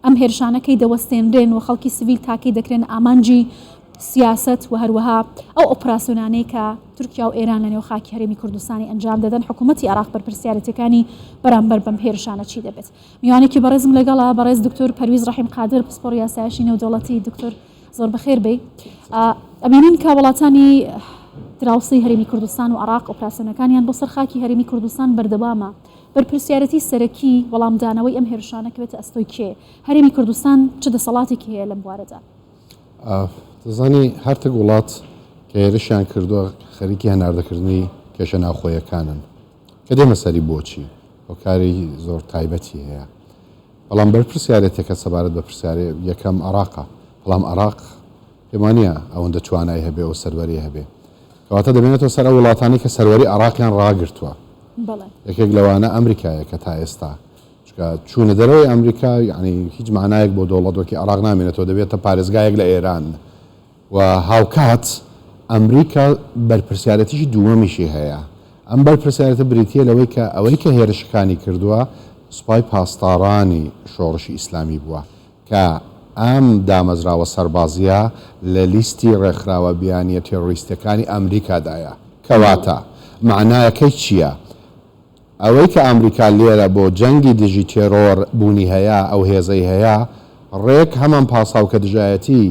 ئەم هێرشانە کەی دەوەستێنرێن و خەڵکی سڤیل تا کەی دەکرێنە ئامانجی سیاسەت و هەروەها ئەو ئۆپراسیۆنانەی کە تورکیا و ئێران لەنێو خاکی هەرێمی کوردستانی ئەنجام دەدەن، حکوومەتی عێراق بەرپرسیارێتیەکانی بەرامبەر بەم هێرشانە چی دەبێت؟ میوانێکی بەڕێزم لەگەڵە، بەڕێز دکتۆر پەرویز ڕەحیم قادر، پسپۆڕی یاسایشی نێودەوڵەتی. دکتۆر زۆر بەخێر بێی. ئەبینین کە وڵاتانی دراوسێی هەرێمی کوردستان و عێراق ئۆپراسیۆنەکانیان بۆ سەر خاکی هەرێمی کوردستان بەردەوامە. بەرپرسیارێتی سەرەکی وەڵامدانەوەی ئەم هێرشانە کەوێتە ئەستۆی کێ؟ هەرێمی کوردستان چ دەسەڵاتێکی هەیە لەم بوارەدا؟ دەزانی هەرتک وڵات کە هێرشیان کردووە خەریکی هەناردەکردنی کێشە ناوخۆیەکانن کە دێمە سەری بۆچی هۆکاری زۆر تایبەتی هەیە بەڵام بەرپرسیارێتەکە سەبارەت بە پرسیارێ یەکەم عراقە بەڵام عراق پێم وانییە ئەوەندە توانای هەبێ و سەروەری هەبێ. کەواتە دەمێنێتەوە سەر ئەو وڵاتانەی کە سەروەری عێراقیان ڕاگرتووە. یەکێک لەوانە ئەمریکایە کە تا ئێستا چونکە چوونە دەرەوەی ئەمریکا یعنی هیچ مانایەک بۆ دەوڵەت وەکی عێراق نامێنێتەوە دەبێتە پارێزگایەک لە ئێران و هاوکات ئەمریکا بەرپرسیارەتیی دووەمیشی هەیە. ئەم بەرپرسیارەتە بریتییە لەوەی کە ئەوەی کە هێرشەکانی کردووە سوپای پاسدارانی شۆڕشی ئیسلامی بووە. کە ئەم دامەزراوە سەربازییە لە لیستی ڕێکخراوە بیانییە تێرۆریستییەکانی ئەمریکادایە. کەواتە مەعنایەکەی چییە؟ ئەوەی کە ئەمریکا لێرە بۆ جەنگی دژی تێرۆر بوونی هەیە، ئەو هێزەی هەیە، ڕێک هەمان پاساو کە دژایەتی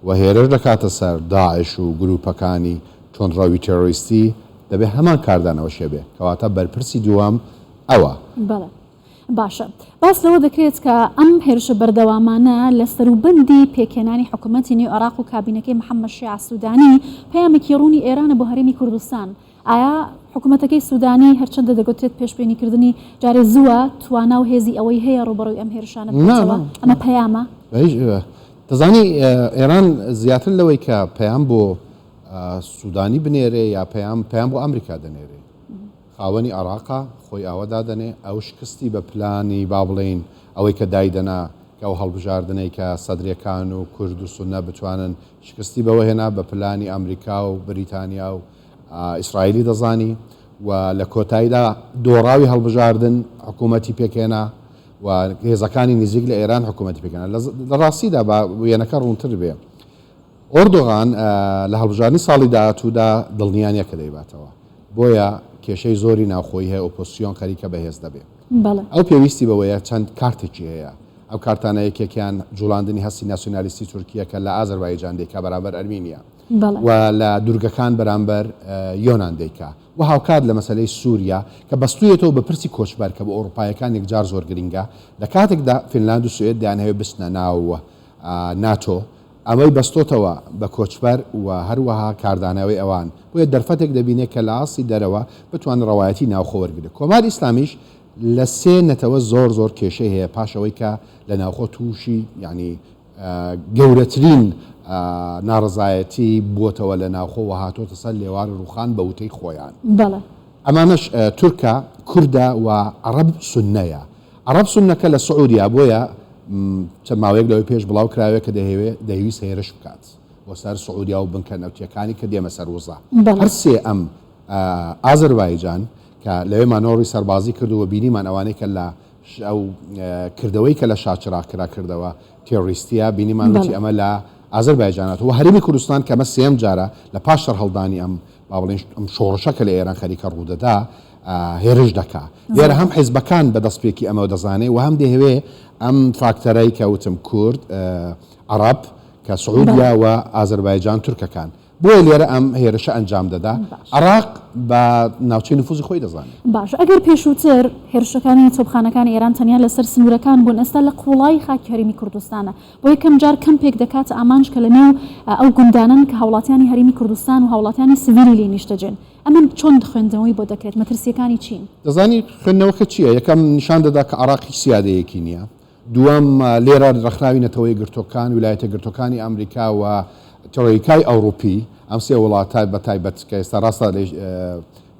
و هێرش دەکاتە سەر داعش و گرووپەکانی توندڕەوی تێرۆریستی، دەبێ هەمان کاردانەوەش هەبێ. کەواتە بەرپرسی دووەم ئەوە. بەڵێ. باشە باس لەوە دەکرێت کە ئەم هێرشە بەردەوامانە لە سەروبەندی پێکهێنانی حکومەتی نوێی عێراق و کابینەکەی محەممەد شیاع سوودانی پەیامێکی ڕوونی ئێرانە بۆ هەرێمی کوردستان. ئایا حکومەتەکەی سوودانی هەرچەندە دەگوترێت پێشبینیکردنی جارێ زووە، توانا و هێزی ئەوەی هەیە ڕووبەڕووی ئەم هێرشانە ببێتەوە؟ ئەمە پەیامە؟ دەزانی ئێران زیاتر لەوەی کە پەیام بۆ سوودانی بنێرێ یا پەیام پەیام بۆ ئەمریکا دەنێرێ. خاوەنی عێراقە، خۆی ئاوا دادەنێ، ئەو شکستی بە پلانی با بڵێین ئەوەی کە دایدەنا کە ئەو هەڵبژاردنەی کە سەدرێکان و کورد و سوننە بتوانن شکستی بەوە هێنا بە پلانی ئەمریکا و بریتانیا و ئیسرائیلی دەزانی و لە کۆتاییدا دۆڕاوی هەڵبژاردن حکوومەتی پێکهێنا و هێزەکانی نزیک لە ئێران حکوومەتی پێکهێنا لە ڕاستیدا با وێنەکە ڕوونتر بێ ئۆردوغان لە هەڵبژاردنی ساڵی داهاتوودا دڵنیا نیە کە دەیباتەوە، بۆیە کێشەی زۆری ناوخۆیی هەیە، ئۆپۆزسیۆن خەریکە بەهێز دەبێ. ئەو پێویستی بەوەیە چەند کارتێکی هەیە، ئەو کارتانە یەکێکیان جوڵاندنی هەستی ناسیۆنالیستی تورکییە کە لە ئازەربایجان دەیکا بەرامبەر ئەرمینیا و لە دورگەکان بەرامبەر یۆنان دەیکا و هاوکات لە مەسەلەی سوریا کە بەستوویەتەوە بە پرسی کۆچبەر کە بۆ ئەوروپاییەکان یەکجار زۆر گرینگە لە کاتێکدا فینلاند و سوئێد دەیانهەوێ بچنە ناو ناتۆ ئەمەی بەستۆتەوە بە کۆچبەر و هەروەها کاردانەوەی ئەوان، بۆیە دەرفەتێک دەبینێ کە لە ئاستی دەرەوە بتوانێ ڕەوایەتی ناوخۆ وەرگرێ. کۆماری ئیسلامیش لە سێ نەتەوە زۆر زۆر کێشەی هەیە پاش ئەوەی کە لە ناوخۆ تووشی یانی گەورەترین ناڕەزایەتی بووەتەوە لە ناوخۆ و هاتۆتە سەر لێواری ڕووخان بە وتەی خۆیان. بەڵێ. ئەمانەش تورکە، کوردە و عەڕەب سوننەیە. عەڕەب سوننەکە لە سعودیا بۆیە چەند ماوەیەک لەوەی پێش بڵاو کراوێ کە دەیهەوێ دەیویست هێرش بکات بۆ سەر سعودیا و بنکە نەوتیەکانی کە دێمە سەر وزە. هەر سێ ئەم ئازەربایجان کە لەوێ مانۆڕی سەربازی کرد و بینیمان ئەوانەی کە لە ئەو کردەوەی کە لە شاچراغ کرا کردەوە تێرۆریستیە بینیمان وتی ئەمە لە ئازەربایجان هاتووە و هەرێمی کوردستان کە ئەمە سێیەم جارە لە پاش سەرهەڵدانی ئەم با بڵێین ئەم شۆڕشە کە لە ئێران خەریکە ڕوودەدا هێرش دەکا. لێرە هەم حیزبەکان بە دەستپێکی ئەمەوە دەزانێ و هەم دەیهەوێ ئەم فاکتەرەی کە وتم کورد، عەڕەب کە سعودیا و ئازەربایجان تورکەکان. بۆیە لێرە ئەم هێرشە ئەنجام دەدا. عێراق بە ناوچەی نفوزی خۆی دەزانێ. باشە ئەگەر پێشووتر هێرشەکانی تۆپخانەکانی ئێران تەنیا لەسەر سنوورەکان بوون، ئێستا لە قووڵایی خاکی هەرێمی کوردستانە. بۆ یەکەم جار کەمپێک دەکاتە ئامانج کە لە نێو ئەو گوندانەن کە هاوڵاتیانی هەرێمی کوردستان و هاوڵاتیانی سڤیلی لێ نیشتەجێن. ئەمە چۆن خوێندنەوەی بۆ دەکرێت؟ مەترسییەکانی چین؟ دەزانی خوێندنەوەکە چییە؟ یەکەم نیشان دەدا کە عێراق هیچ سیادەیەکی نییە. دووەم لێرە ڕێکخراوی نەتەوە یەکگرتووەکان، ویلایەتە یەکگرتووەکانی ئەمریکا و ترۆیکای ئەوروپی، ئەم سێ وڵاتە بە تایبەت کە ئێستا ڕاستە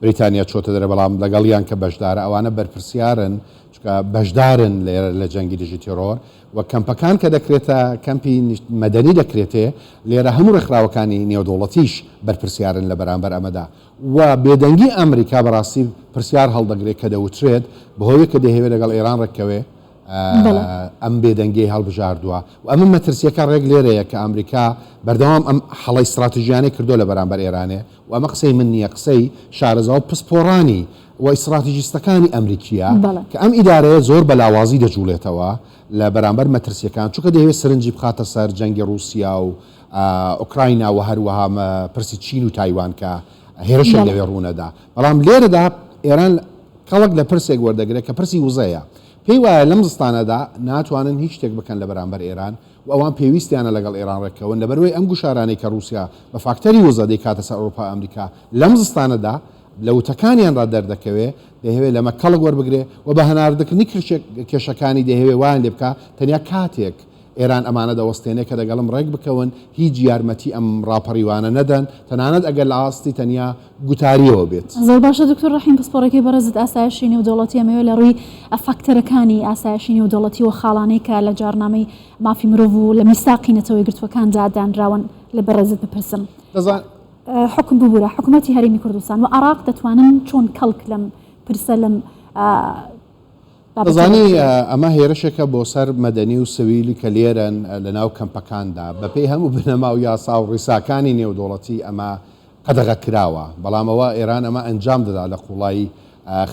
بریتانیا چۆتە دەرێ بەڵام لەگەڵیان کە بەشدارە ئەوانە بەرپرسیارن چونکە بەشدارن لێرە لە جەنگی دژی تێرۆر و کەمپەکان کە دەکرێتە کەمپی مەدەنی دەکرێتێ لێرە هەموو ڕێکخراوەکانی نێودەوڵەتیش بەرپرسیارن لە بەرامبەر ئەمەدا و بێدەنگی ئەمریکا بەڕاستی پرسیار هەڵدەگرێت کە دەوترێت بەهۆی کە دەیهەوێت لەگەڵ ئێران ڕێککەوێ. ئەم بێدەنگیەی هەڵبژاردووە و ئەمە مەترسیەکە ڕێک لێرەیە کە ئەمریکا بەردەوام ئەم هەڵەی ستڕاتیژیانەی کردووە لە بەرامبەر ئێرانێ و ئەمە قسەی من نییە قسەی شارەزا و پسپۆڕانی و ئیستڕاتیژیستەکانی ئەمریکییە کە ئەم ئیدارەیە زۆر بە لاوازی دەجوڵێتەوە لە بەرامبەر مەترسیەکان چونکە دەیەوێت سەرنجی بخاتە سەر جەنگی ڕووسیا و ئۆکراینا و هەروەها پرسی چین و تایوان کە هێرشێک لەوێ ڕوونەدا بەڵام لێرەدا ئێران کەڵک لە پرسێک وەردەگرێت کە پرسی وزەیە. پێی وایە لەم زستانەدا ناتوانن هیچ شتێک بکەن لە بەرامبەر ئێران و ئەوان پێویستیانە لەگەڵ ئێران ڕێککەون لەبەروەی ئەم گوشارانەی کە ڕووسیا بە فاکتەری وزە دەیکاتە سەر ئەوروپا و ئەمریکا لەم زستانەدا لە وتەکانیاندا دەردەکەوێ دەیهەوێ لەمە کەڵک وەربگرێ و بە هەناردەکردنی کێشەکانی دەیهەوێ وایان لێ بکا تەنیا کاتێک ئێران ئەمانە دەوەستێنێ کە دەگەڵم ڕێک بکەون، هیچ یارمەتی ئەم ڕاپەڕیوانە نەدەن، تەنانەت ئەگەر لە ئاستی تەنیا گوتارییەوە بێت. زۆر باشە دکتۆر ڕەحیم پسپۆڕەکەی بەڕێزت ئاسایشی نێودەوڵەتی ئەمەوێ لە ڕووی فاکتەرەکانی ئاسایشی نێودەوڵەتی و خاڵانەی کە لە جاڕنامەی مافی مرۆڤ و لە میساقی نەتەوە یەکگرتووەکاندا دانراون لە بەڕێزت بپرسم. دەزان. حکوم ببورە حکومەتی هەرێمی کوردستان و عێراق دەتوانن چۆن کەڵک لەم پرسە لەم دەزانی ئەمە هێرشێکە بۆ سەر مەدەنی و سویلی کە لێرەن لە ناو کەمپەکاندا بەپێی هەموو بنەما و یاسا و ڕیساکانی نێودەوڵەتی ئەمە قەدەغە کراوە بەڵام ئەوە ئێران ئەمە ئەنجام دەدا لە قوڵایی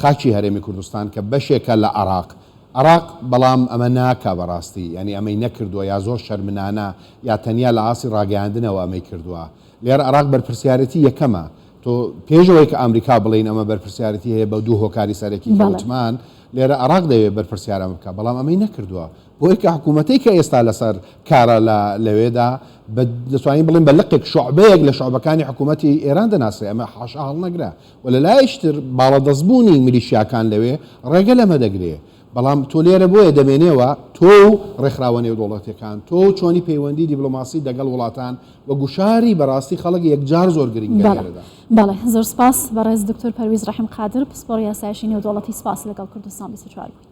خاکی هەرێمی کوردستان کە بەشێکە لە عراق عراق بەڵام ئەمە ناکا بەڕاستی ینی ئەمەی نەکردووە یا زۆر شەرمنانە یا تەنیا لە ئاستی ڕاگەیاندنەوە ئەمەی کردووە لێرە عێراق بەرپرسیارێتی یەکەمە. تۆ پێش ئەوەی کە ئامریکا بڵێین ئەمە بەرپرسیارێتی هەیە بە دوو هۆکاری سەرەکی کە وتمان، لێرە عێراق دەیەوێت بەرپرسیار ئەمە بکات، بەڵام ئەمەی نەکردووە. بۆیە کە حکوومەتەی کە ئێستا لەسەر کارە لە لەوێدا بە دەتوانین بڵێین بە لقێک شوعبەیەک لە شوعبەکانی حکوومەتی ئێران دەناسرێ، ئەمە حاشا هەڵنەگرە و لە لایەکی تر باڵادەستبوونی میلیشیاکان لەوێ ڕێگە لەمە دەگرێ. بەڵام تۆ لێرە بۆیە دەمێنێوە تۆ و ڕێکخراوە نێودەوڵەتیەکان، تۆ و چۆنی پەیوەندی دیبلۆماسی دەگەڵ وڵاتان و گوشاری بەڕاستی خەڵک یەکجار زۆر گرنگە بەڵێ لێرەدا. بەڵێ زۆر سپاس بەڕێز دکتۆر پەرویز ڕەحیم قادر پسپۆڕی ئاسایشی نێودەوڵەتی سپاس لەگەڵ کوردستان 24 بوویت.